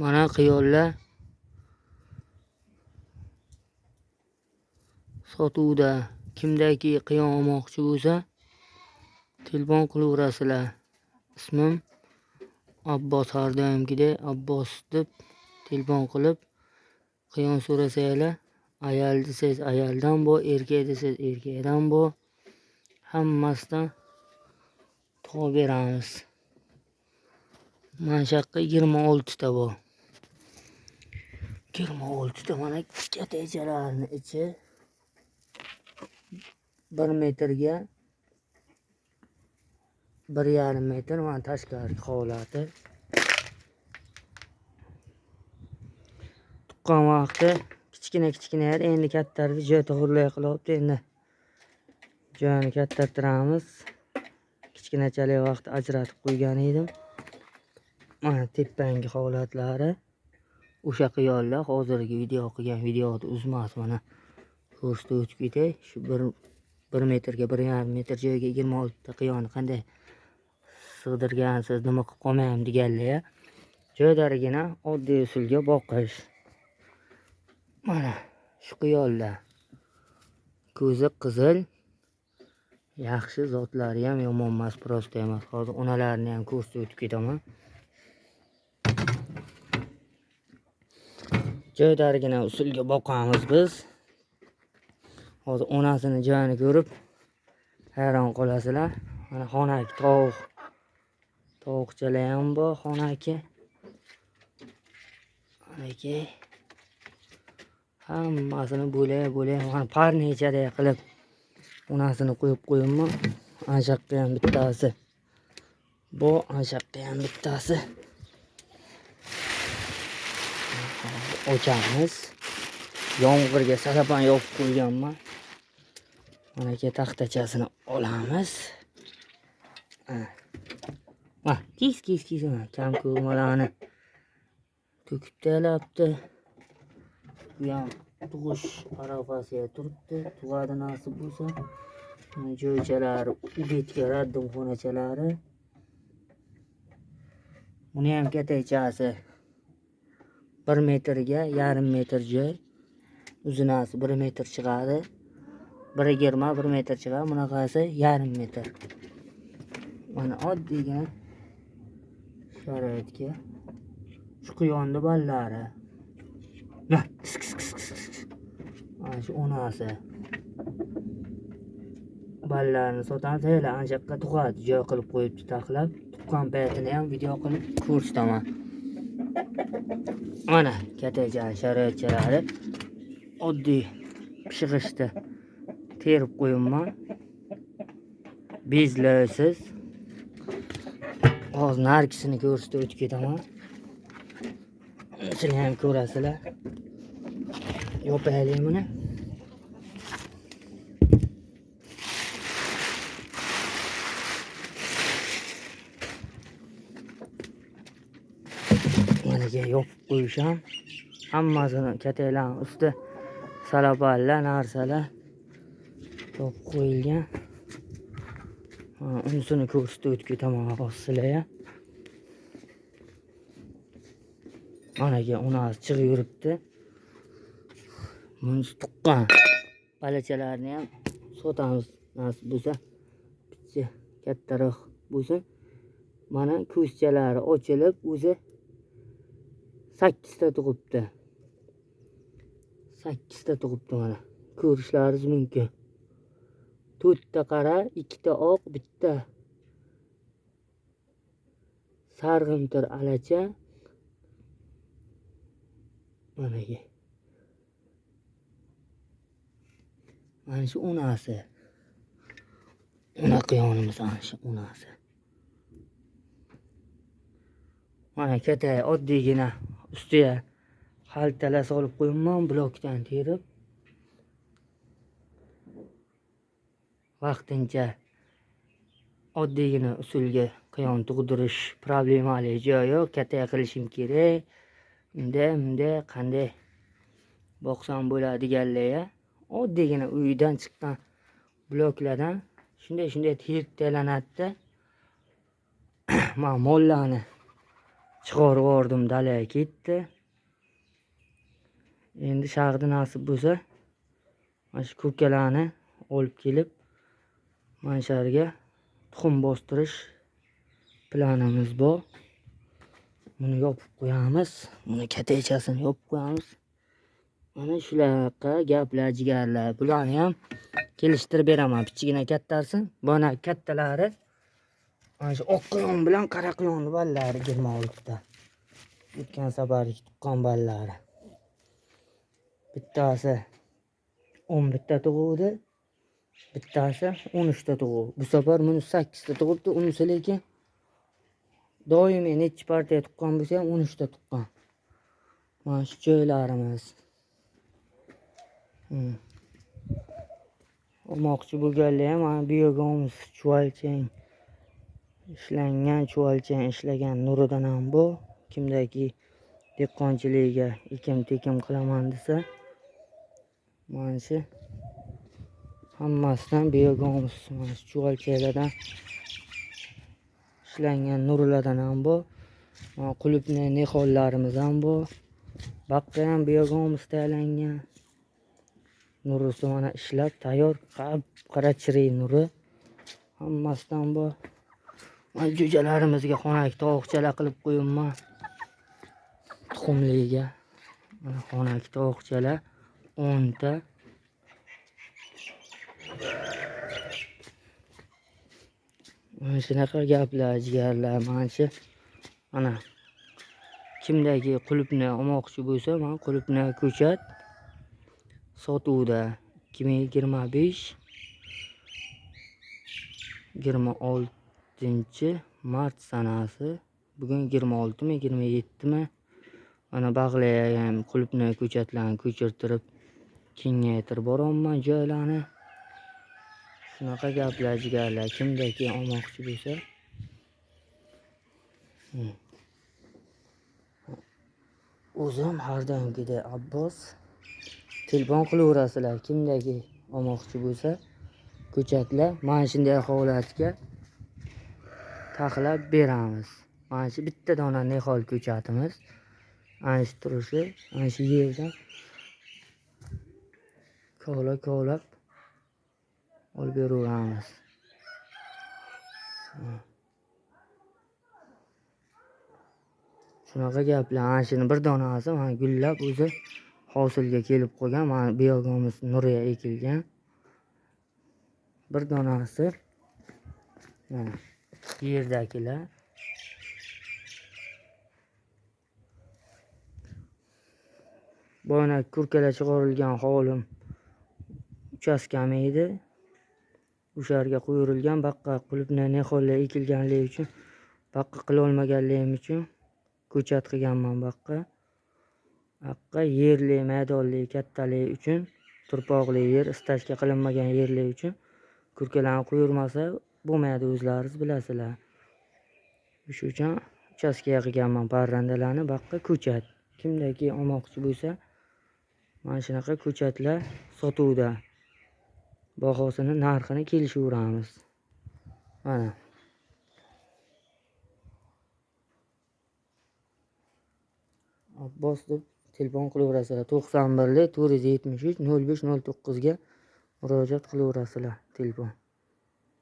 Mana qiyonlar sotuvda. Kimdaki qiyon olmoqchi bo'lsa, telefon qilaverasizlar. Ismim Abbos, har doimgidek Abbos deb telefon qilib qiyon so'rasanglar, ayol desangiz ayoldan bor, erkak desangiz erkakdan bor, hammasidan topib beramiz. Mana shu yoqqa 26 ta bor. 26 ta mana kattachalarning ichi 1 metrga 1,5 metr mana tashqari holati. Tuqqan vaqti kichkina kichkina edi, endi kattardi, joy to'g'rilay qilyapti, endi joyini kattartiramiz. Kichkinachalik vaqti ajratib qo'ygan edim. Mana tepangi holatlari o'sha qiyonlar hozirgi video qilgan videoni uzmas, mana ko'rsatib o'tib ketay. Shu 1 metrga 1,5 metr joyga 26 ta qiyonni qanday sig'dirgansiz, nima qilib qolmayam deganlar, joylarigina oddiy usulga boqish. Mana shu qiyonlar ko'zi qizil, yaxshi, zotlari ham yomon emas, prosta emas. Hozir onalarini ham ko'rsatib o'tib ketaman. Joylarigina usulga boqamiz biz. Hozir onasini joyini ko'rib hayron qolasizlar. Mana xonaki tovuq, tovuqchalar ham bor, xonaki. Xonaki hammasini bo'lak-bo'lak mana parnichaday qilib onasini qo'yib qo'yibman. Ana shu yoqqa ham bittasi bu, ana shu yoqqa ham bittasi. Ochamiz. Yomg'irga salapan yopib qo'yganman. Mana ke taxtachasini olamiz. Mana kis kis kis mana kam ko'rmalarni to'kib tashlabdi. Bu ham tug'ish arafasiga turibdi. Tug'adi nasib bo'lsa. Joychalari, u betga raddimxonachalari. Buni ham kattachasi 1 metrga 1,5 metr joy. Uzunasi 1 metr chiqadi. 1,20 1 metr chiqadi. Bunaqasi 1,5 metr. Mana oddiygina sharoitga shu quyonni ballari. Nah, kis kis kis kis kis. Mana shu onasi. Ballarini sotamiz, hali ana shu yoqqa tug'adi, joy qilib qo'yibdi taxlab. Tuqqan paytini ham video qilib ko'rsataman. Mana kattacha sharoitchalari oddiy pishig'ishda terib qo'yibman. Bezlarsiz. Hozir nargisini ko'rsatib o'tib ketaman. Unisini ham ko'rasizlar. Yopaylik buni. Mana yopib qo'yisham. Hammasini kataklarning usti salapanlar, narsalar yopib qo'yilgan. Unisini ko'rsatib o'tib ketaman hozir sizlarga. Managa onasi chiqib yuribdi. Bunisi tuqqan. Balachalarni ham sotamiz nasib bo'lsa. Bitta kattaroq bo'lsin. Mana ko'zchalari ochilib, o'zi 8 ta tug'ibdi. 8 ta tug'ibdi mana. Ko'rishlaringiz mumkin. 4 ta qara, 2 ta oq, bitta sarg'imtir alacha. Managa. Mana shu onasi. Ona qiyonimiz ana shu onasi. Mana katta oddiygina ustiga xaltalar solib qo'yibman, blokdan terib. Vaqtincha oddiygina usulga qiyon tug'dirish problemali joyi yo'q. Katta qilishim kerak. Unda, unda qanday boqsam bo'ladi deganlar, oddiygina uydan chiqqan bloklardan shunday shunday terib taylanadi-da. Mana mollarni Chiqarib yubordim, dalaga ketdi. Endi shag'di nasib bo'lsa, mana shu kurkalarni olib kelib, mana shu yerga tuxum bostirish planimiz bor. Buni yopib qo'yamiz. Buni kattachasini yopib qo'yamiz. Mana shunaqa gaplar, jigarlar. Bularni ham kelishtirib beraman. Kichkina kattarsin. Mana kattalari mana shu oq quyon bilan qora quyonni ballari 26 ta. O'tgan safargi tuqqan ballari. Bittasi 11 ta tug'uvdi, bittasi 13 ta tug'uvdi. Bu safar buni 8 ta tug'ibdi, unisi lekin doimiy necha partiya tuqqan bo'lsa ham 13 ta tuqqan. Mana shu joylarimiz. Olmoqchi bo'lganlar ham mana biogomiz chuvalchang ishlangan, chuvalchang ishlagan nuridan ham bu. Kimdaki dehqonchilikka ekim-tekim qilaman desa, mana shu hammasidan biogomiz, mana shu chuvalchanglardan ishlangan nurilardan ham bu. Mana qulupni nihollarimiz ham bu. Baqqa ham biogomiz tayyorlangan. Nurisi mana ishlab tayyor, qap-qora chirik nuri hammasidan bu. Mana jo'jalarimizga xonak tovuqchalar qilib qo'yibman. Tuxumliga. Mana xonak tovuqchalar 10 ta. Mana shunaqa gaplar, jigarlar. Mana shu mana kimdagi qulupni olmoqchi bo'lsa, mana qulupni ko'chat sotuvda 2025 26 mart sanasi. Bugun 26mi, 27mi? Mana bag'lagan ham qulupni ko'chatlarni ko'chirtirib kengaytirib boryapman joylarni. Shunaqa gaplar, jigarlar. Kimdaki olmoqchi bo'lsa, o'zim har doimgidek Abbos telefon qilaverasizlar. Kimdaki olmoqchi bo'lsa, ko'chatlar mana shunday holatga taxlab beramiz. Mana shu bitta dona nihol ko'chatimiz. Ana shu turishi, ana shu yerdan kovlab-kovlab olib beraveramiz. Shunaqa gaplar. Ana shuni bir donasi mana gullab o'zi hosilga kelib qolgan. Mana biogomiz nuriya ekilgan. Bir donasi mana yerdagilar. Boyana kurkalar chiqarilgan holim uchastkam edi. O'sha yerga qo'yirilgan baqqa qulupni nihollar ekilganligi uchun, baqqa qila olmaganligim uchun ko'chat qilganman baqqa. Aqqa yerli, maydonli, kattali uchun, turpoqli yer, istashga qilinmagan yerli uchun kurkalarni qo'yirmasa bo'lmaydi, o'zlaringiz bilasizlar. O'sha uchun uchastkaga qilganman parrandalarni baqqa ko'chat. Kimdaki olmoqchi bo'lsa, mana shunaqa ko'chatlar sotuvda. Bahosini, narxini kelishaveramiz. Mana. Abbos deb telefon qilaverasizlar. 91 473 05 09 ga murojaat qilaverasizlar telefon.